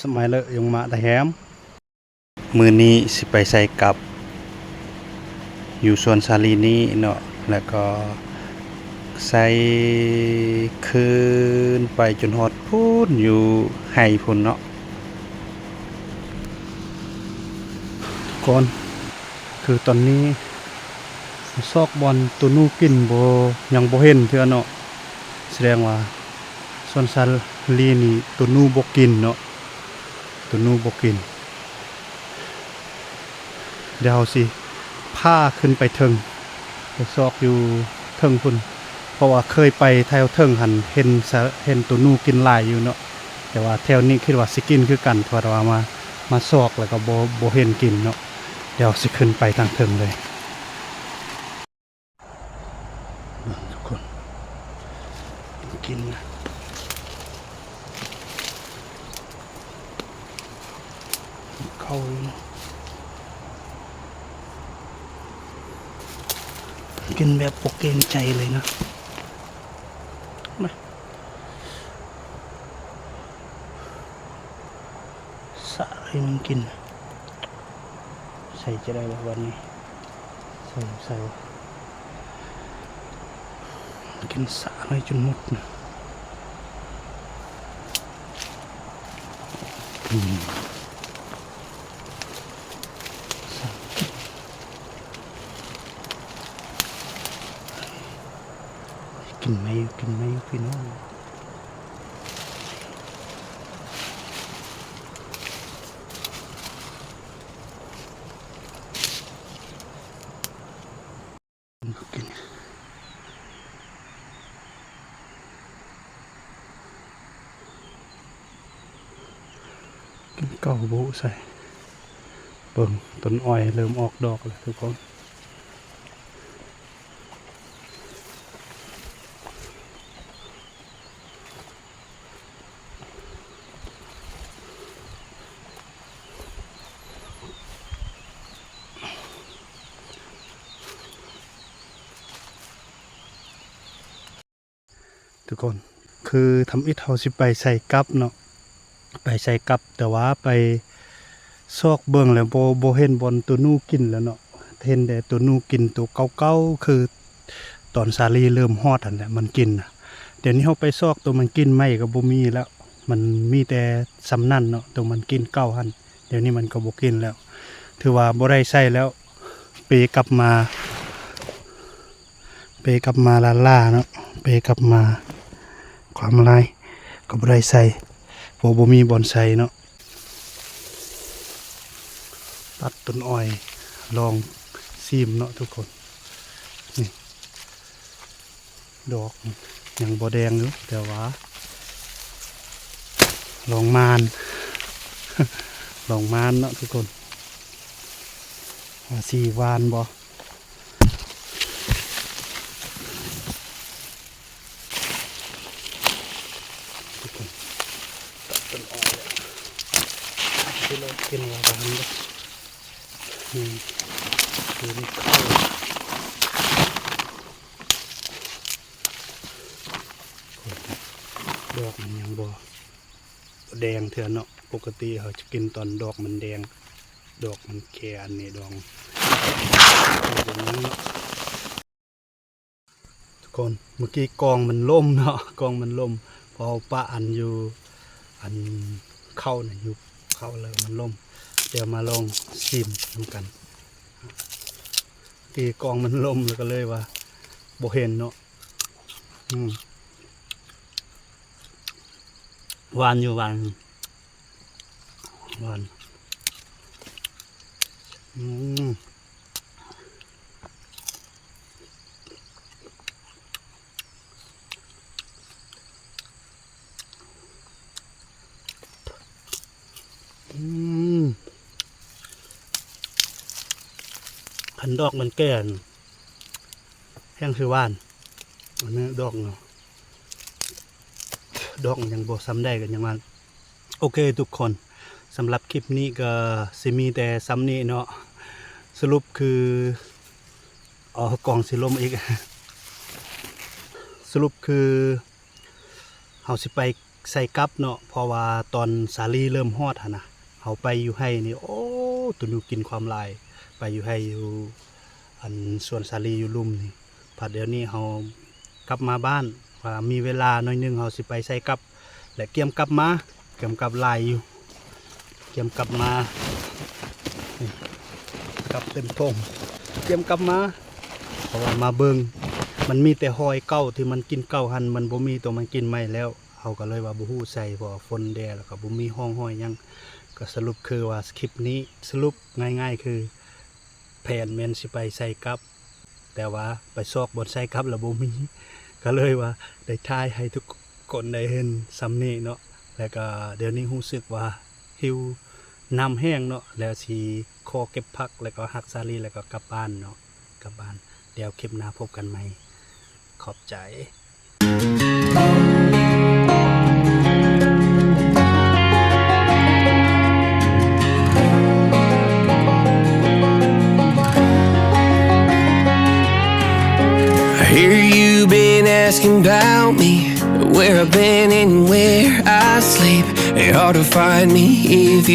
ສະໄໝເລີະ ຍົງມະຕະແຮມ. ມື້ນີ້ຊິໄປໃສ່ກັບຢູ່ສວນສາລີນີ້ເນາະ ແລ້ວກໍໃສ່ຄືນໄປຈົນຮອດພຸ້ນ ຢູ່ໄຮ່ພຸ້ນເນາະ ກ່ອນ. ຄືຕອນນີ້ຊອກບ່ອນໂຕນູກິນບໍ່ ຍັງບໍ່ເຫັນເທື່ອເນາະ. ສະແດງວ່າສວນສາລີນີ້ໂຕນູບໍ່ກິນເນາະ ໂຕນູບໍ່ກິນ. ດຽວເຮົາຊິພາຂຶ້ນໄປເທິງ ໄປຊອກຢູ່ເທິງພຸ້ນ ເພາະວ່າເຄີຍໄປແຖວເທິງຫັ້ນ ເຫັນສະ ເຫັນໂຕນູກິນຫຼາຍຢູ່ເນາະ. ແຕ່ວ່າແຖວນີ້ຄິດວ່າຊິກິນຄືກັນ ເພາະວ່າມາ ມາຊອກແລ້ວກໍບໍ່ ບໍ່ເຫັນກິນເນາະ. ດຽວຊິຂຶ້ນໄປທາງເທິງເລີຍ ເບິ່ງທຸກຄົນ ກິນນະ ເຂົ້າຢູ່ ກິນແບບບໍ່ເກງໃຈເລີຍນະ. ມາ ສະໃຫ້ມັນກິນ ໃສ່ຈະໄດ້ບໍ່ບາດນີ້ ໃສ່ ໃສ່ ກິນສະໃຫ້ຈົນໝົດນະ. ອືມ ກິນໄໝ ກິນໄໝ ພີ່ນ້ອງ. ກິນເຂົ້າບໍ່ໃສ່ ເບິ່ງ ຕົ້ນອ້ອຍເລີ່ມອອກດອກແລ້ວທຸກຄົນ. ທຸກຄົນ ຄືທຳອິດເຮົາຊິໄປໃສ່ກັບເນາະ ໄປໃສ່ກັບ ແຕ່ວ່າໄປຊອກເບິ່ງແລ້ວບໍ່ ບໍ່ເຫັນບ່ອນໂຕນູກິນແລ້ວເນາະ. ເຫັນແຕ່ໂຕນູກິນໂຕເກົ່າໆ ຄືຕອນສາລີເລີ່ມຮອດຫັ້ນແຫຼະ ມັນກິນນະ. ດຽວນີ້ເຮົາໄປຊອກໂຕມັນກິນໃໝ່ກໍບໍ່ມີແລ້ວ ມັນມີແຕ່ຊ່ຳນັ້ນເນາະ ໂຕມັນກິນເກົ່າຫັ້ນ. ດຽວນີ້ມັນກໍບໍ່ກິນແລ້ວ ຖືວ່າບໍ່ໄດ້ໃສ່ແລ້ວ ເປກັບມາ ເປກັບມາລ້າໆເນາະ ເປກັບມາ ຄວາມລາຍກໍບໍ່ໄດ້ໃສ່ ເພາະບໍ່ມີບ່ອນໃສ່ເນາະ. ຕັດຕົ້ນອ້ອຍລອງຊີມເນາະທຸກຄົນ. ນີ້ ດອກຍັງບໍ່ແດງຢູ່ ແຕ່ວ່າລອງມານ ລອງມານເນາະທຸກຄົນ ວ່າຊິຫວານບໍ່. ທຸກຄົນ ຕັດຕົ້ນອ້ອຍແລ້ວ ຊິລອງກິນວ່າຫວານບໍ່. ນີ້ ຄືນີ້ ດອກມັນຍັງບໍ່ ບໍ່ແດງເທື່ອເນາະ. ປົກກະຕິເຮົາຈະກິນຕອນດອກມັນແດງ ດອກມັນແກ່ ອັນນີ້ດອງ ບໍ່ແດງເນາະ. ທຸກຄົນ ເມື່ອກີ້ກ້ອງມັນລົ້ມເນາະ ກ້ອງມັນລົ້ມ ເພາະເຮົາປະອັນຢູ່ ອັນເຂົ້ານະ ຢູ່ເຂົ້າແລ້ວມັນລົ້ມ. ດຽວມາລອງຊີມນຳກັນ. ເມື່ອກີ້ກ້ອງມັນລົ້ມ ແລ້ວກໍເລີຍວ່າບໍ່ເຫັນເນາະ. ອືມ ຫວານຢູ່ ຫວານ ຫວານ ອືມ. ອືມ ຄັນດອກມັນແກ່ນ ແຮ່ງຊິຫວານ. ອັນນີ້ດອກເນາະ ດອກມັນຍັງບໍ່ຊ່ຳໃດ ກໍຍັງວ່າ ໂອເຄທຸກຄົນ ສຳລັບຄລິບນີ້ກໍຊິມີແຕ່ຊ່ຳນີ້ເນາະ. ສະຫຼຸບຄື ອໍ ກ້ອງຊິລົ້ມອີກ. ສະຫຼຸບຄື ເຮົາຊິໄປ ໃສ່ກັບເນາະ ເພາະວ່າຕອນສາລີເລີ່ມຮອດຫັ້ນນະ ເຮົາໄປຢູ່ໄຮ່ນີ້ ໂອ້ ໂຕໜູກິນຄວາມຫຼາຍ ໄປຢູ່ໄຮ່ຢູ່ ອັນສວນສາລີຢູ່ລຸ່ມນີ້ ພັດດຽວນີ້ເຮົາກັບມາບ້ານ ວ່າມີເວລາໜ້ອຍໜຶ່ງ ເຮົາຊິໄປໃສ່ກັບ ແລະກຽມກັບມາ ກຽມກັບຫຼາຍຢູ່ ກຽມກັບມາ ນີ້ ກັບເຕັມຖົງ ກຽມກັບມາ ເພາະວ່າມາເບິ່ງ ມັນມີແຕ່ຫອຍເກົ່າທີ່ມັນກິນເກົ່າຫັ້ນ ມັນບໍ່ມີໂຕມັນກິນໃໝ່ແລ້ວ ເຮົາກໍເລີຍວ່າບໍ່ຮູ້ໃສ່ ເພາະວ່າຝົນແດ່ ແລ້ວກໍບໍ່ມີຮ່ອງຮອຍຫຍັງ ກໍສະຫຼຸບຄືວ່າຄລິບນີ້ ສະຫຼຸບງ່າຍໆຄື ແຜນແມ່ນຊິໄປໃສ່ກັບ ແຕ່ວ່າໄປຊອກບ່ອນໃສ່ກັບແລ້ວບໍ່ມີ ກໍເລີຍວ່າໄດ້ຖ່າຍໃຫ້ທຸກຄົນໄດ້ເຫັນສ່ຳນີ້ເນາະ ແລ້ວກໍດຽວນີ້ຮູ້ສຶກວ່າຫິວ ນ້ຳແຫ້ງເນາະ ແລ້ວຊິຂໍເກັບຜັກ ແລ້ວກໍຮັກສາລີ ແລ້ວກໍກັບບ້ານເນາະ ກັບບ້ານ ດຽວຄລິບໜ້າພົບກັນໃໝ່ ຂອບໃຈ. I hear you been asking about me, where I've been and where I sleep. It hard to find me if you